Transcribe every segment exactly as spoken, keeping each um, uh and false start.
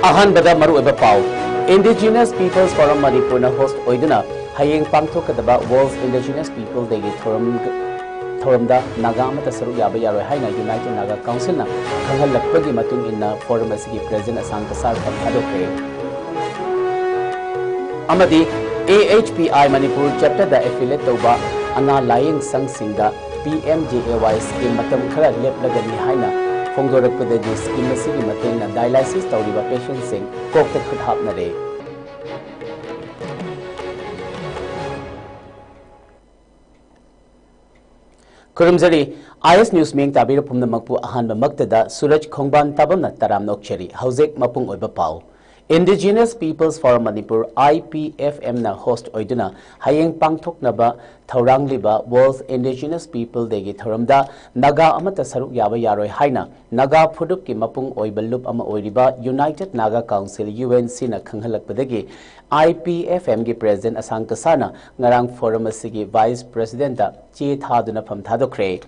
ꯑꯍꯥꯟꯕꯗ ꯃꯔꯨꯑꯣꯏꯕ ꯄꯥꯎ꯫ Indigenous Peoples Forum ꯃꯅꯤꯄꯨꯔꯅ host ꯑꯣꯏꯗꯨꯅ ꯍꯌꯦꯡ ꯄꯥꯡꯊꯣꯛꯀꯗꯕ World Indigenous People Dayꯒꯤ ꯊꯧꯔꯝ, ꯊꯧꯔꯝꯗ ꯅꯥꯒꯥ ꯑꯃꯠꯇ ꯁꯔꯨꯛ ꯌꯥꯕ ꯌꯥꯔꯣꯏ ꯍꯥꯏꯅ United Naga Councilꯅ ꯈꯪꯍꯜꯂꯛꯄꯒꯤ ꯃꯇꯨꯡ ꯏꯟꯅ forum ꯑꯁꯤꯒꯤ president ꯑꯁꯥꯡ ꯀꯁꯥꯔ ꯐꯝ ꯊꯥꯗꯣꯛꯈ꯭ꯔꯦ꯫ ꯑꯃꯗꯤ A H P I Manipur chapterꯗ affiliate ꯇꯧꯕ ꯑꯅꯥ ꯂꯥꯌꯦꯡ ꯁꯪꯁꯤꯡꯗ P M J A Y scheme ꯃꯇꯝ ꯈꯔ ꯂꯦꯞꯂꯒꯅꯤ ꯍꯥꯏꯅ ꯐꯣꯡꯗꯣꯔꯛꯄꯗꯒꯤ scheme ꯑꯁꯤꯒꯤ ꯃꯇꯦꯡꯅ dialysis ꯇꯧꯔꯤꯕ patientꯁꯤꯡ ꯀꯣꯛꯇ ꯈꯨꯠ ꯍꯥꯞꯅꯔꯦ꯫ ꯈꯨꯔꯨꯝꯖꯔꯤ꯫ I S news ꯃꯤꯌꯦꯡ ꯇꯥꯕꯤꯔ ꯄꯨꯝꯅꯃꯛꯄꯨ ꯑꯍꯥꯟꯕꯃꯛꯇꯗ ꯁꯨꯔꯖ ꯈꯣꯡꯕꯥꯟ ꯇꯥꯕꯝꯅ ꯇꯔꯥꯝꯅ ꯑꯣꯛꯆꯔꯤ꯫ ꯍꯧꯖꯤꯛ ꯃꯄꯨꯡ ꯑꯣꯏꯕ ꯄꯥꯎ꯫ Indigenous Peoples Forum Manipur, I P F M ꯅ host ꯑꯣꯏꯗꯨꯅ ꯍꯌꯦꯡ ꯄꯥꯡꯊꯣꯛꯅꯕ ꯊꯧꯔꯥꯡꯂꯤꯕ World Indigenous People Dayꯒꯤ ꯊꯧꯔꯝꯗ ꯅꯥꯒꯥ ꯑꯃꯠꯇ ꯁꯔꯨꯛ ꯌꯥꯕ ꯌꯥꯔꯣꯏ ꯍꯥꯏꯅ ꯅꯥꯒꯥ ꯐꯨꯔꯨꯞꯀꯤ ꯃꯄꯨꯡ ꯑꯣꯏꯕ ꯂꯨꯞ ꯑꯃ ꯑꯣꯏꯔꯤꯕ United Naga Council, U N Cꯅ ꯈꯪꯍꯜꯂꯛꯄꯗꯒꯤ I P F Mꯒꯤ president ꯑꯁꯥꯡ ꯀꯁꯥꯅ ꯉꯔꯥꯡ forum ꯑꯁꯤꯒꯤ vice presidentꯇ ꯆꯦ ꯊꯥꯗꯨꯅ ꯐꯝ ꯊꯥꯗꯣꯛꯈ꯭ꯔꯦ꯫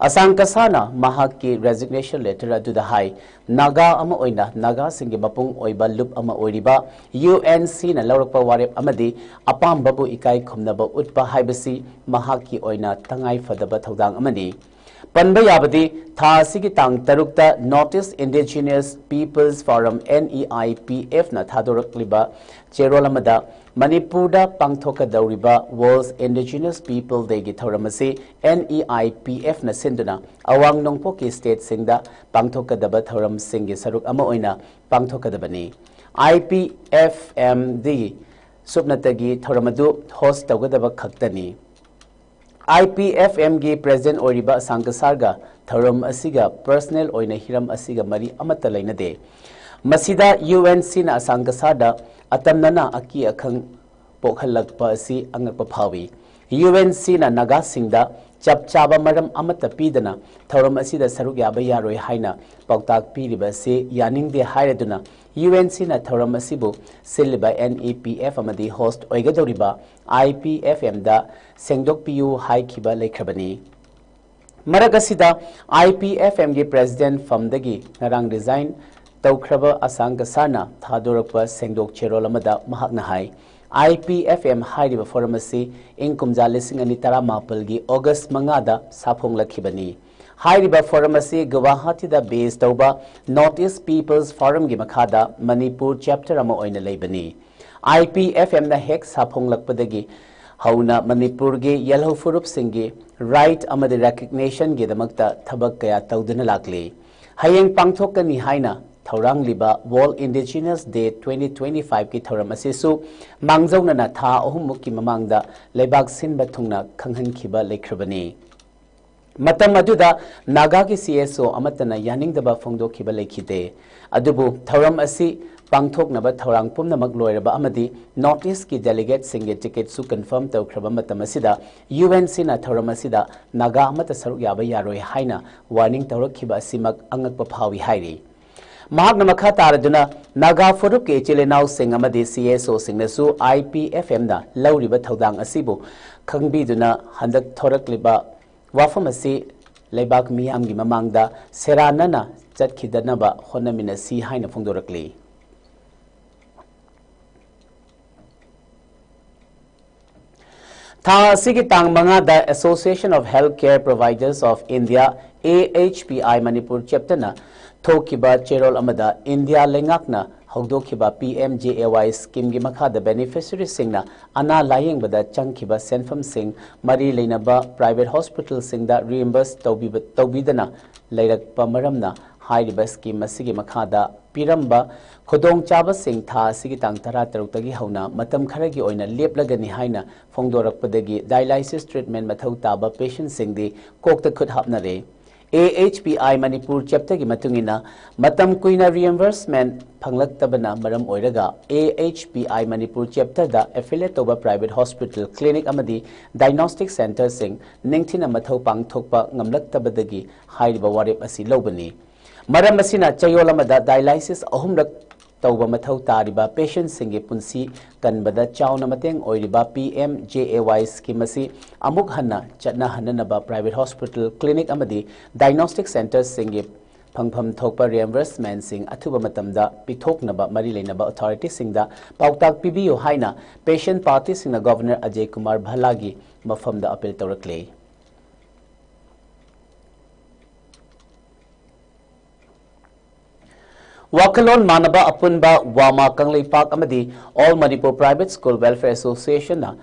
ꯑꯁꯥꯡ ꯀꯁꯥꯅ ꯃꯍꯥꯛꯀꯤ resignation letter ꯑꯗꯨꯗ ꯍꯥꯏ, ꯅꯥꯒꯥ ꯑꯃ ꯑꯣꯏꯅ ꯅꯥꯒꯥꯁꯤꯡꯒꯤ ꯃꯄꯨꯡ ꯑꯣꯏꯕ ꯂꯨꯞ ꯑꯃ ꯑꯣꯏꯔꯤꯕ U N Cꯅ ꯂꯧꯔꯛꯄ ꯋꯥꯔꯦꯞ ꯑꯃꯗꯤ ꯑꯄꯥꯝꯕꯕꯨ ꯏꯀꯥꯏ ꯈꯨꯝꯅꯕ ꯎꯠꯄ ꯍꯥꯏꯕꯁꯤ ꯃꯍꯥꯛꯀꯤ ꯑꯣꯏꯅ ꯇꯉꯥꯏ ꯐꯗꯕ ꯊꯧꯗꯥꯡ ꯑꯃꯅꯤ꯫ ꯄꯟꯕ ꯌꯥꯕꯗꯤ, ꯊꯥ ꯑꯁꯤꯒꯤ ꯇꯥꯡ ꯇꯔꯨꯛꯇ North East Indigenous Peoples Forum, N E I P F ꯅ ꯊꯥꯗꯣꯔꯛꯂꯤꯕ ꯆꯦꯔꯣꯜ ꯑꯃꯗ ꯃꯅꯤꯄꯨꯔꯗ ꯄꯥꯡꯊꯣꯛꯀꯗꯧꯔꯤꯕ World Indigenous People Dayꯒꯤ ꯊꯧꯔꯝ ꯑꯁꯤ N E I P F ꯅ ꯁꯤꯟꯗꯨꯅ ꯑꯋꯥꯡ ꯅꯣꯡꯄꯣꯛꯀꯤ stateꯁꯤꯡꯗ ꯄꯥꯡꯊꯣꯛꯀꯗꯕ ꯊꯧꯔꯝꯁꯤꯡꯒꯤ ꯁꯔꯨꯛ ꯑꯃ ꯑꯣꯏꯅ ꯄꯥꯡꯊꯣꯛꯀꯗꯕꯅꯤ꯫ I P F M ꯗꯒꯤ ꯁꯨꯞꯅꯇꯒꯤ ꯊꯧꯔꯝ ꯑꯗꯨ host ꯇꯧꯒꯗꯕ ꯈꯛꯇꯅꯤ꯫ I P F Mꯒꯤ president ꯑꯣꯏꯔꯤꯕ ꯑꯁꯥꯡ ꯀꯁꯥꯔꯒ ꯊꯧꯔꯝ ꯑꯁꯤꯒ personal ꯑꯣꯏꯅ ꯍꯤꯔꯝ ꯑꯁꯤꯒ ꯃꯔꯤ ꯑꯃꯠꯇ ꯂꯩꯅꯗꯦ꯫ ꯃꯁꯤꯗ U N Cꯅ ꯑꯁꯥꯡ ꯀꯁꯥꯔꯗ ꯑꯇꯝꯅꯅ ꯑꯀꯤ ꯑꯈꯪ ꯄꯣꯛꯍꯜꯂꯛꯄ ꯑꯁꯤ ꯑꯉꯛꯄ ꯐꯥꯎꯏ꯫ U N Cꯅ ꯅꯥꯒꯥꯁꯤꯡꯗ ꯆꯞ ꯆꯥꯕ ꯃꯔꯝ ꯑꯃꯠꯇ ꯄꯤꯗꯅ ꯊꯧꯔꯝ ꯑꯁꯤꯗ ꯁꯔꯨꯛ ꯌꯥꯕ ꯌꯥꯔꯣꯏ ꯍꯥꯏꯅ ꯄꯥꯎꯇꯥꯛ ꯄꯤꯔꯤꯕ ꯑꯁꯤ ꯌꯥꯅꯤꯡꯗꯦ ꯍꯥꯏꯔꯗꯨꯅ U N Cꯅ ꯊꯧꯔꯝ ꯑꯁꯤꯕꯨ ꯁꯤꯜꯂꯤꯕ N E P F ꯑꯃꯗꯤ host ꯑꯣꯏꯒꯗꯧꯔꯤꯕ I P F Mꯗ ꯁꯦꯡꯗꯣꯛꯄꯤꯌꯨ ꯍꯥꯏꯈꯤꯕ ꯂꯩꯈ꯭ꯔꯕꯅꯤ꯫ ꯃꯔꯛ ꯑꯁꯤꯗ I P F Mꯒꯤ president ꯐꯝꯗꯒꯤ ꯉꯔꯥꯡ resign ꯇꯧꯈ꯭ꯔꯕ ꯑꯁꯥꯡ ꯀꯁꯥꯔꯅ ꯊꯥꯗꯣꯔꯛꯄ ꯁꯦꯡꯗꯣꯛ ꯆꯦꯔꯣꯜ ꯑꯃꯗ ꯃꯍꯥꯛꯅ ꯍꯥꯏ, ꯑꯥꯏ ꯄꯤ ꯑꯦꯐ ꯑꯦꯝ ꯍꯥꯏꯔꯤꯕ ꯐꯣꯔꯝ ꯑꯁꯤ ꯏꯪ ꯀꯨꯝꯖꯥ ꯂꯤꯁꯤꯡ ꯑꯅꯤ ꯇꯔꯥꯃꯥꯄꯜꯒꯤ ꯑꯣꯒꯁ ꯃꯉꯥꯗ ꯁꯥꯐꯣꯡꯂꯛꯈꯤꯕꯅꯤ꯫ ꯍꯥꯏꯔꯤꯕ ꯐꯣꯔꯝ ꯑꯁꯤ ꯒꯨꯋꯥꯍꯥꯇꯤꯗ ꯕꯦꯁ ꯇꯧꯕ ꯅꯣꯔꯠ ꯏꯁ ꯄꯤꯄꯜꯁ ꯐꯣꯔꯝꯒꯤ ꯃꯈꯥꯗ ꯃꯅꯤꯄꯨꯔ ꯆꯦꯞꯇꯔ ꯑꯃ ꯑꯣꯏꯅ ꯂꯩꯕꯅꯤ꯫ ꯑꯥꯏ ꯄꯤ ꯑꯦꯐ ꯑꯦꯝꯅ ꯍꯦꯛ ꯁꯥꯐꯣꯡꯂꯛꯄꯗꯒꯤ ꯍꯧꯅ ꯃꯅꯤꯄꯨꯔꯒꯤ ꯌꯦꯜꯍꯧ ꯐꯨꯔꯨꯞꯁꯤꯡꯒꯤ ꯔꯥꯏꯠ ꯑꯃꯗꯤ ꯔꯦꯀꯒꯅꯤꯁꯟꯒꯤꯗꯃꯛꯇ ꯊꯕꯛ ꯀꯌꯥ ꯇꯧꯗꯨꯅ ꯂꯥꯛꯂꯤ꯫ ꯍꯌꯦꯡ ꯄꯥꯡꯊꯣꯛꯀꯅꯤ ꯍꯥꯏꯅ ꯊꯧꯔꯥꯡꯂꯤꯕ World Indigenous Day twenty twenty-five ꯀꯤ ꯊꯧꯔꯝ ꯑꯁꯤꯁꯨ ꯃꯥꯡꯖꯧꯅꯅ ꯊꯥ ꯑꯍꯨꯝꯃꯨꯛꯀꯤ ꯃꯃꯥꯡꯗ ꯂꯩꯕꯥꯛ ꯁꯤꯟꯕ ꯊꯨꯡꯅ ꯈꯪꯍꯟꯈꯤꯕ ꯂꯩꯈ꯭ꯔꯕꯅꯤ꯫ ꯃꯇꯝ ꯑꯗꯨꯗ ꯅꯥꯒꯥꯒꯤ ꯁꯤ ꯑꯦꯁ ꯑꯣ ꯑꯃꯠꯇꯅ ꯌꯥꯅꯤꯡꯗꯕ ꯐꯣꯡꯗꯣꯛꯈꯤꯕ ꯂꯩꯈꯤꯗꯦ꯫ ꯑꯗꯨꯕꯨ ꯊꯧꯔꯝ ꯑꯁꯤ ꯄꯥꯡꯊꯣꯛꯅꯕ ꯊꯧꯔꯥꯡ ꯄꯨꯝꯅꯃꯛ ꯂꯣꯏꯔꯕ ꯑꯃꯗꯤ ꯅꯣꯔꯠ ꯏꯁꯀꯤ ꯗꯦꯂꯤꯒꯦꯠꯁꯤꯡꯒꯤ ꯇꯤꯀꯦꯠꯁꯨ ꯀꯟꯐꯥꯔꯝ ꯇꯧꯈ꯭ꯔꯕ ꯃꯇꯝ ꯑꯁꯤꯗ ꯌꯨ ꯑꯦꯟ ꯁꯤꯅ ꯊꯧꯔꯝ ꯑꯁꯤꯗ ꯅꯥꯒꯥ ꯑꯃꯠꯇ ꯁꯔꯨꯛ ꯌꯥꯕ ꯌꯥꯔꯣꯏ ꯍꯥꯏꯅ ꯋꯥꯔꯅꯤꯡ ꯇꯧꯔꯛꯈꯤꯕ ꯑꯁꯤꯃꯛ ꯑꯉꯛꯄ ꯐꯥꯎꯏ ꯍꯥꯏꯔꯤ꯫ ꯃꯍꯥꯛꯅ ꯃꯈꯥ ꯇꯥꯔꯗꯨꯅ ꯅꯥꯒꯥ ꯐꯨꯔꯨꯞꯀꯤ ꯏꯆꯤꯜ ꯏꯅꯥꯎꯁꯤꯡ ꯑꯃꯗꯤ C S ꯑꯣꯁꯤꯡꯅꯁꯨ I P F ꯑꯦꯝꯅ ꯂꯧꯔꯤꯕ ꯊꯧꯗꯥꯡ ꯑꯁꯤꯕꯨ ꯈꯪꯕꯤꯗꯨꯅ ꯍꯟꯗꯛ ꯊꯣꯔꯛꯂꯤꯕ ꯋꯥꯐꯝ ꯑꯁꯤ ꯂꯩꯕꯥꯛ ꯃꯤꯌꯥꯝꯒꯤ ꯃꯃꯥꯡꯗ ꯁꯦꯔꯥꯟꯅꯅ ꯆꯠꯈꯤꯗꯅꯕ ꯍꯣꯠꯅꯃꯤꯟꯅꯁꯤ ꯍꯥꯏꯅ ꯐꯣꯡꯗꯣꯔꯛꯂꯤ꯫ ꯊꯥ ꯑꯁꯤꯒꯤ ꯇꯥꯡ ꯃꯉꯥꯗ Association of Healthcare Providers of India, A H P I, Manipur ꯆꯦꯞꯇꯔꯅ ꯊꯣꯛꯈꯤꯕ ꯆꯦꯔꯣꯜ ꯑꯃꯗ ꯏꯟꯗꯤꯌꯥ ꯂꯩꯉꯥꯛꯅ ꯍꯧꯗꯣꯛꯈꯤꯕ ꯄꯤ ꯑꯦꯝ ꯖꯦ ꯑꯦ ꯋꯥꯏ ꯁ꯭ꯀꯤꯝꯒꯤ ꯃꯈꯥꯗ ꯕꯦꯅꯤꯐꯤꯁꯔꯤꯁꯤꯡꯅ ꯑꯅꯥ ꯂꯥꯌꯦꯡꯕꯗ ꯆꯪꯈꯤꯕ ꯁꯦꯟꯐꯝꯁꯤꯡ ꯃꯔꯤ ꯂꯩꯅꯕ ꯄ꯭ꯔꯥꯏꯚꯦꯠ ꯍꯣꯁꯄꯤꯇꯥꯜꯁꯤꯡꯗ ꯔꯤꯏꯝꯕꯔꯁ ꯇꯧꯕꯤꯕ-, ꯇꯧꯕꯤꯗꯅ ꯂꯩꯔꯛꯄ ꯃꯔꯝꯅ ꯍꯥꯏꯔꯤꯕ ꯁ꯭ꯀꯤꯝ ꯑꯁꯤꯒꯤ ꯃꯈꯥꯗ ꯄꯤꯔꯝꯕ ꯈꯨꯗꯣꯡꯆꯥꯕꯁꯤꯡ ꯊꯥ ꯑꯁꯤꯒꯤ ꯇꯥꯡ ꯇꯔꯥꯇꯔꯨꯛꯇꯒꯤ ꯍꯧꯅ ꯃꯇꯝ ꯈꯔꯒꯤ ꯑꯣꯏꯅ ꯂꯦꯞꯂꯒꯅꯤ ꯍꯥꯏꯅ ꯐꯣꯡꯗꯣꯔꯛꯄꯗꯒꯤ dialysis treatment ꯃꯊꯧ ꯇꯥꯕ ꯄꯦꯁꯦꯟꯁꯤꯡꯗꯤ ꯀꯣꯛꯇ ꯈꯨꯠ ꯍꯥꯞꯅꯔꯦ꯫ A H P I Manipur ꯆꯦꯞꯇꯔꯒꯤ ꯃꯇꯨꯡ ꯏꯟꯅ ꯃꯇꯝ ꯀꯨꯏꯅ ꯔꯤꯏꯝꯕꯔꯁꯃꯦꯟ ꯐꯪꯂꯛꯇꯕꯅ ꯃꯔꯝ ꯑꯣꯏꯔꯒ A H P I Manipur ꯆꯦꯞꯇꯔꯗ ꯑꯦꯐꯤꯂꯦꯠ ꯇꯧꯕ ꯄ꯭ꯔꯥꯏꯚꯦꯠ ꯍꯣꯁꯄꯤꯇꯥꯜ, ꯀ꯭ꯂꯤꯅꯤꯛ ꯑꯃꯗꯤ ꯗꯥꯏꯒꯅꯣꯁꯇꯤꯛ ꯁꯦꯟꯇꯔꯁꯤꯡ ꯅꯤꯡꯊꯤꯅ ꯃꯊꯧ ꯄꯥꯡꯊꯣꯛꯄ ꯉꯝꯂꯛꯇꯕꯗꯒꯤ ꯍꯥꯏꯔꯤꯕ ꯋꯥꯔꯦꯞ ꯑꯁꯤ ꯂꯧꯕꯅꯤ꯫ ꯃꯔꯝ ꯑꯁꯤꯅ ꯆꯌꯣꯜ ꯑꯃꯗ dialysis ꯑꯍꯨꯝꯔꯛ ꯇꯧꯕ ꯃꯊꯧ ꯇꯥꯔꯤꯕ ꯄꯦꯁꯦꯟꯁꯤꯡꯒꯤ ꯄꯨꯟꯁꯤ ꯀꯟꯕꯗ ꯆꯥꯎꯅ ꯃꯇꯦꯡ ꯑꯣꯏꯔꯤꯕ ꯄꯤ ꯑꯦꯝ ꯖꯦ ꯑꯦ ꯋꯥꯏ ꯁ꯭ꯀꯤꯝ ꯑꯁꯤ ꯑꯃꯨꯛ ꯍꯟꯅ ꯆꯠꯅꯍꯟꯅꯅꯕ ꯄ꯭ꯔꯥꯏꯚꯦꯠ ꯍꯣꯁꯄꯤꯇꯥꯜ, ꯀ꯭ꯂꯤꯅꯤꯛ ꯑꯃꯗꯤ ꯗꯥꯏꯒꯅꯣꯁꯇꯤꯛ ꯁꯦꯟꯇꯔꯁꯤꯡꯒꯤ ꯐꯪꯐꯝ ꯊꯣꯛꯄ reimbursementꯁꯤꯡ ꯑꯊꯨꯕ ꯃꯇꯝꯗ ꯄꯤꯊꯣꯛꯅꯕ ꯃꯔꯤ ꯂꯩꯅꯕ authorityꯁꯤꯡꯗ ꯄꯥꯎꯇꯥꯛ ꯄꯤꯕꯤꯌꯨ ꯍꯥꯏꯅ patient partyꯁꯤꯡꯅ Governor ꯑꯖꯌ ꯀꯨꯃꯥꯔ ꯚꯜꯂꯥꯒꯤ ꯃꯐꯝꯗ appeal ꯇꯧꯔꯛꯂꯤ꯫ ꯋꯥꯈꯜꯂꯣꯟ ꯃꯥꯟꯅꯕ ꯑꯄꯨꯟꯕ ꯋꯥꯃꯥ ꯀꯪꯂꯩꯄꯥꯛ ꯑꯃꯗꯤ All Manipur Private School Welfare Associationꯅ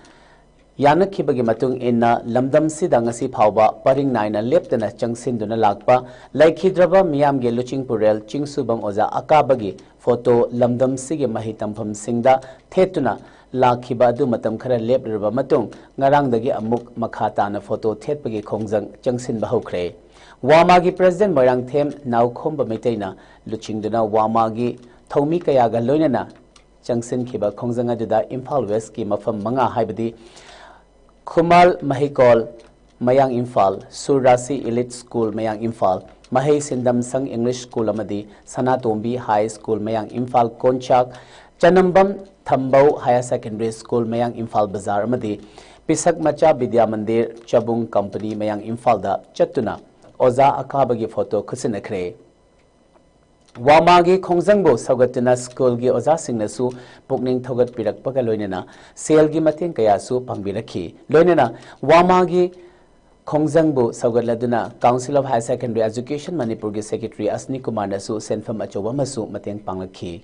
ꯌꯥꯅꯈꯤꯕꯒꯤ ꯃꯇꯨꯡ ꯏꯟꯅ, ꯂꯝꯗꯝꯁꯤꯗ ꯉꯁꯤ ꯐꯥꯎꯕ ꯄꯔꯤꯡ ꯅꯥꯏꯅ ꯂꯦꯞꯇꯅ ꯆꯪꯁꯤꯟꯗꯨꯅ ꯂꯥꯛꯄ ꯂꯩꯈꯤꯗ꯭ꯔꯕ ꯃꯤꯌꯥꯝꯒꯤ ꯂꯨꯆꯤꯡꯄꯨꯔꯦꯜ ꯆꯤꯡꯁꯨꯕꯝ ꯑꯣꯖꯥ ꯑꯀꯥꯕꯒꯤ photo ꯂꯝꯗꯝꯁꯤꯒꯤ ꯃꯍꯩ ꯇꯝꯐꯝꯁꯤꯡꯗ ꯊꯦꯠꯇꯨꯅ ꯂꯥꯛꯈꯤꯕ ꯑꯗꯨ ꯃꯇꯝ ꯈꯔ ꯂꯦꯞꯂꯨꯔꯕ ꯃꯇꯨꯡ, ꯉꯔꯥꯡꯗꯒꯤ ꯑꯃꯨꯛ ꯃꯈꯥ ꯇꯥꯅ photo ꯊꯦꯠꯄꯒꯤ ꯈꯣꯡꯖꯪ ꯆꯪꯁꯤꯟꯕ ꯍꯧꯈ꯭ꯔꯦ꯫ ꯋꯥꯃꯥꯒꯤ President ꯃꯣꯏꯔꯥꯡꯊꯦꯝ ꯅꯥꯎꯈꯣꯝꯕ ꯃꯩꯇꯩꯅ ꯂꯨꯆꯤꯡꯗꯨꯅ ꯋꯥꯃꯥꯒꯤ ꯊꯧꯃꯤ ꯀꯌꯥꯒ ꯂꯣꯏꯅꯅ ꯆꯪꯁꯤꯟꯈꯤꯕ ꯈꯣꯡꯖꯪ ꯑꯗꯨꯗ ꯏꯝꯐꯥꯜ Westꯀꯤ ꯃꯐꯝ ꯃꯉꯥ, ꯍꯥꯏꯕꯗꯤ ꯈꯨꯃꯥꯜ ꯃꯍꯩꯀꯣꯜ ꯃꯌꯥꯡ ꯏꯝꯐꯥꯜ, ꯁꯨꯔ ꯔꯥꯁꯤ Elite School ꯃꯌꯥꯡ ꯏꯝꯐꯥꯜ, ꯃꯍꯩ ꯁꯤꯟꯗꯝ ꯁꯪ English School ꯑꯃꯗꯤ ꯁꯅꯥꯇꯣꯝꯕꯤ High School ꯃꯌꯥꯡ ꯏꯝꯐꯥꯜ, ꯀꯣꯟꯆꯥꯛ ꯆꯅꯝꯕꯝ ꯊꯝꯕꯧ Higher Secondary School ꯃꯌꯥꯡ ꯏꯝꯐꯥꯜ ꯕꯖꯥꯔ ꯑꯃꯗꯤ ꯄꯤꯁꯛ ꯃꯆꯥ ꯕꯤꯗ꯭ꯌꯥ ꯃꯟꯗꯤꯔ ꯆꯕꯨꯡ ꯀꯝꯄꯅꯤ ꯃꯌꯥꯡ ꯏꯝꯐꯥꯜꯗ ꯆꯠꯇꯨꯅ ꯑꯣꯖꯥ ꯑꯀꯥꯕꯒꯤ photo ꯈꯨꯠꯁꯤꯟꯅꯈ꯭ꯔꯦ꯫ ꯋꯥꯃꯥꯒꯤ ꯈꯣꯡꯖꯪꯕꯨ ꯁꯧꯒꯠꯇꯨꯅ ꯁ꯭ꯀꯨꯜꯒꯤ ꯑꯣꯖꯥꯁꯤꯡꯅꯁꯨ ꯄꯨꯛꯅꯤꯡ ꯊꯧꯒꯠꯄꯤꯔꯛꯄꯒ ꯂꯣꯏꯅꯅ ꯁꯦꯜꯒꯤ ꯃꯇꯦꯡ ꯀꯌꯥꯁꯨ ꯄꯥꯡꯕꯤꯔꯛꯈꯤ꯫ ꯂꯣꯏꯅꯅ ꯋꯥꯃꯥꯒꯤ ꯈꯣꯡꯖꯪꯕꯨ ꯁꯧꯒꯠꯂꯗꯨꯅ Council of Higher Secondary Education ꯃꯅꯤꯄꯨꯔꯒꯤ Secretary ꯑꯁꯅꯤ ꯀꯨꯃꯥꯔꯅꯁꯨ ꯁꯦꯟꯐꯝ ꯑꯆꯧꯕ ꯑꯃꯁꯨ ꯃꯇꯦꯡ ꯄꯥꯡꯂꯛꯈꯤ꯫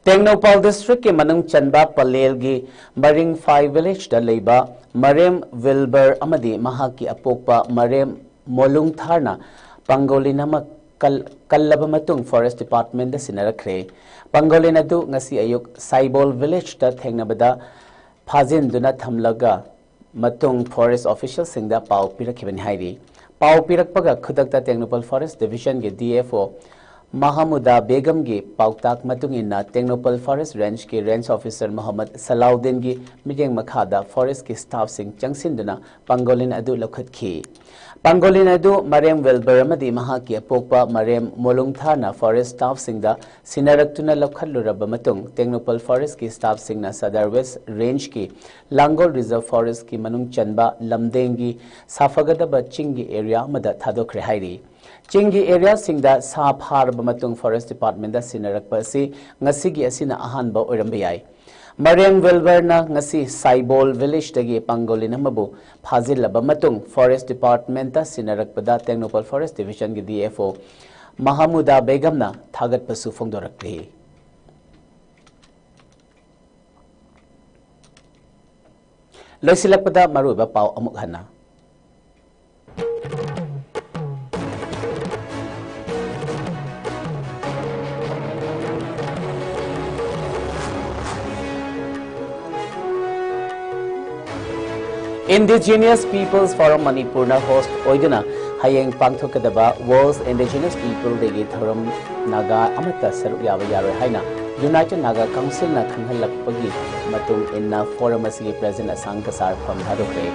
ꯇꯦꯡꯅꯧꯄꯥꯜ districtꯀꯤ ꯃꯅꯨꯡ ꯆꯟꯕ ꯄꯂꯦꯜꯒꯤ ꯃꯔꯤꯡꯐꯥꯏ villageꯇ ꯂꯩꯕ ꯃꯔꯦꯝ ꯋꯤꯜꯕꯔ ꯑꯃꯗꯤ ꯃꯍꯥꯛꯀꯤ ꯑꯄꯣꯛꯄ ꯃꯔꯦꯝ ꯃꯣꯂꯨꯡꯊꯥꯔꯅ ꯄꯥꯡꯒꯣꯂꯤꯟ ꯑꯃ ꯀꯜ-, ꯀꯜꯂꯕ ꯃꯇꯨꯡ Forest Departmentꯗ ꯁꯤꯟꯅꯔꯛꯈ꯭ꯔꯦ꯫ ꯄꯥꯡꯒꯣꯂꯤꯟ ꯑꯗꯨ ꯉꯁꯤ ꯑꯌꯨꯛ ꯁꯥꯏꯕꯣꯜ villageꯇ ꯊꯦꯡꯅꯕꯗ ꯐꯥꯖꯤꯟꯗꯨꯅ ꯊꯝꯂꯒ ꯃꯇꯨꯡ forest officialꯁꯤꯡꯗ ꯄꯥꯎ ꯄꯤꯔꯛꯈꯤꯕꯅꯤ ꯍꯥꯏꯔꯤ꯫ ꯄꯥꯎ ꯄꯤꯔꯛꯄꯒ ꯈꯨꯗꯛꯇ Tengnoupal Forest Divisionꯒꯤ D F O ꯃꯍꯃꯨꯗꯥ ꯕꯦꯒꯝꯒꯤ ꯄꯥꯎꯇꯥꯛ ꯃꯇꯨꯡ ꯏꯟꯅ ꯇꯦꯡꯅꯧꯄꯜ ꯐꯣꯔꯦꯁ ꯔꯦꯟꯖꯀꯤ ꯔꯦꯟꯖ ꯑꯣꯐꯤꯁꯔ ꯃꯣꯍꯝꯃꯗ ꯁꯂꯥꯎꯗꯤꯟꯒꯤ ꯃꯤꯠꯌꯦꯡ ꯃꯈꯥꯗ ꯐꯣꯔꯦꯁꯀꯤ ꯁ꯭ꯇꯥꯐꯁꯤꯡ ꯆꯪꯁꯤꯟꯗꯨꯅ ꯄꯥꯡꯒꯣꯂꯤꯟ ꯑꯗꯨ ꯂꯧꯈꯠꯈꯤ꯫ ꯄꯥꯡꯒꯣꯂꯤꯟ ꯑꯗꯨ ꯃꯔꯦꯝ ꯋꯦꯜꯕꯔ ꯑꯃꯗꯤ ꯃꯍꯥꯛꯀꯤ ꯑꯄꯣꯛꯄ ꯃꯔꯦꯝ ꯃꯣꯂꯨꯡꯊꯥꯅ ꯐꯣꯔꯦꯁ ꯁ꯭ꯇꯥꯐꯁꯤꯡꯗ ꯁꯤꯟꯅꯔꯛꯇꯨꯅ ꯂꯧꯈꯠꯂꯨꯔꯕ ꯃꯇꯨꯡ ꯇꯦꯡꯅꯧꯄꯜ ꯐꯣꯔꯦꯁꯀꯤ ꯁ꯭ꯇꯥꯐꯁꯤꯡꯅ ꯁꯗꯔ ꯋꯦꯁ ꯔꯦꯟꯖꯀꯤ ꯂꯥꯡꯒꯣꯜ ꯔꯤꯖꯔꯚ ꯐꯣꯔꯦꯁꯀꯤ ꯃꯅꯨꯡ ꯆꯟꯕ ꯂꯝꯗꯦꯡꯒꯤ ꯁꯥꯐꯒꯗꯕ ꯆꯤꯡꯒꯤ ꯑꯦꯔꯤꯌꯥ ꯑꯃꯗ ꯊꯥꯗꯣꯛꯈ꯭ꯔꯦ ꯍꯥꯏꯔꯤ꯫ ꯆꯤꯡꯒꯤ ꯑꯦꯔꯤꯌꯥꯁꯤꯡꯗ ꯁꯥ ꯐꯥꯔꯕ ꯃꯇꯨꯡ ꯐꯣꯔꯦꯁ ꯗꯤꯄꯥꯔꯠꯃꯦꯟꯗ ꯁꯤꯟꯅꯔꯛꯄ ꯑꯁꯤ ꯉꯁꯤꯒꯤ ꯑꯁꯤꯅ ꯑꯍꯥꯟꯕ ꯑꯣꯏꯔꯝꯕ ꯌꯥꯏ꯫ ꯃꯔꯦꯝ ꯋꯦꯜꯕꯔꯅ ꯉꯁꯤ ꯁꯥꯏꯕꯣꯜ ꯚꯤꯂꯦꯖꯇꯒꯤ ꯄꯥꯡꯒꯣꯂꯤꯟ ꯑꯃꯕꯨ ꯐꯥꯖꯤꯜꯂꯕ ꯃꯇꯨꯡ ꯐꯣꯔꯦꯁ ꯗꯤꯄꯥꯔꯠꯃꯦꯟꯇ ꯁꯤꯟꯅꯔꯛꯄꯗ ꯇꯦꯡꯅꯧꯄꯜ ꯐꯣꯔꯦꯁ ꯗꯤꯚꯤꯖꯟꯒꯤ ꯗꯤ ꯑꯦꯐ ꯑꯣ ꯃꯍꯃꯨꯗꯥ ꯕꯦꯒꯝꯅ ꯊꯥꯒꯠꯄꯁꯨ ꯐꯣꯡꯗꯣꯔꯛꯂꯤ꯫ ꯂꯣꯏꯁꯤꯜꯂꯛꯄꯗ ꯃꯔꯨꯑꯣꯏꯕ ꯄꯥꯎ ꯑꯃꯨꯛ ꯍꯟꯅ꯫ Indigenous Peoples Forum ꯃꯅꯤꯄꯨꯔꯅ ꯍꯣꯁ꯭ꯠ ꯑꯣꯏꯗꯨꯅ ꯍꯌꯦꯡ ꯄꯥꯡꯊꯣꯛꯀꯗꯕ World Indigenous People Day ꯒꯤ ꯊꯧꯔꯝ ꯅꯥꯒꯥ ꯑꯃꯠꯇ ꯁꯔꯨꯛ ꯌꯥꯕ ꯌꯥꯔꯣꯏ ꯍꯥꯏꯅ United Naga Council ꯅ ꯈꯪꯍꯜꯂꯛꯄꯒꯤ ꯃꯇꯨꯡ ꯏꯟꯅ ꯐꯣꯔꯝ ꯑꯁꯤꯒꯤ ꯄ꯭ꯔꯦꯁꯤꯗꯦꯟꯠ ꯑꯁꯥꯡ ꯀꯁꯥꯔ ꯐꯝ ꯊꯥꯗꯣꯛꯈ꯭ꯔꯦ꯫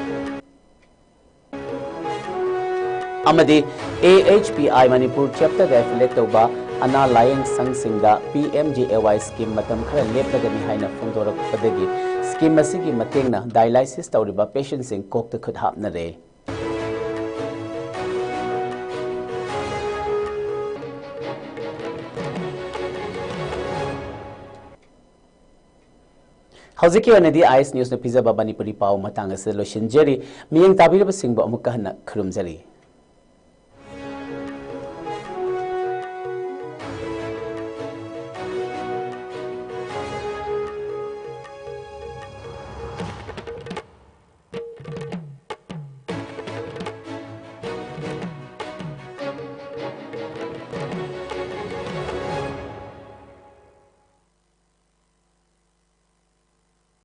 ꯑꯃꯗꯤ A H P I Manipur ꯆꯦꯞꯇꯔꯗ ꯑꯦꯐꯤꯂꯦꯠ ꯇꯧꯕ ꯑꯅꯥ ꯂꯥꯌꯦꯡ ꯁꯪꯁꯤꯡꯗ P M J A Y scheme ꯃꯇꯝ ꯈꯔ ꯂꯦꯞꯂꯒꯅꯤ ꯍꯥꯏꯅ ꯐꯣꯡꯗꯣꯔꯛꯄꯗꯒꯤ ꯁ꯭ꯀꯤꯝ ꯑꯁꯤꯒꯤ ꯃꯇꯦꯡꯅ ꯗꯥꯏꯂꯥꯏꯁꯤꯁ ꯇꯧꯔꯤꯕ ꯄꯦꯁꯦꯟꯠꯁꯤꯡ ꯀꯣꯛꯇ ꯈꯨꯠ ꯍꯥꯞꯅꯔꯦ꯫ ꯍꯧꯖꯤꯛꯀꯤ ꯑꯣꯏꯅꯗꯤ ꯑꯥꯏ ꯑꯦꯁ ꯅ꯭ꯌꯨꯁꯅ ꯄꯤꯖꯕ ꯃꯅꯤꯄꯨꯔꯤ ꯄꯥꯎ ꯃꯇꯥꯡ ꯑꯁꯤꯗ ꯂꯣꯏꯁꯤꯟꯖꯔꯤ꯫ ꯃꯤꯠꯌꯦꯡ ꯇꯥꯕꯤꯔꯕꯁꯤꯡꯕꯨ ꯑꯃꯨꯛꯀ ꯍꯟꯅ ꯈꯨꯔꯨꯝꯖꯔꯤ꯫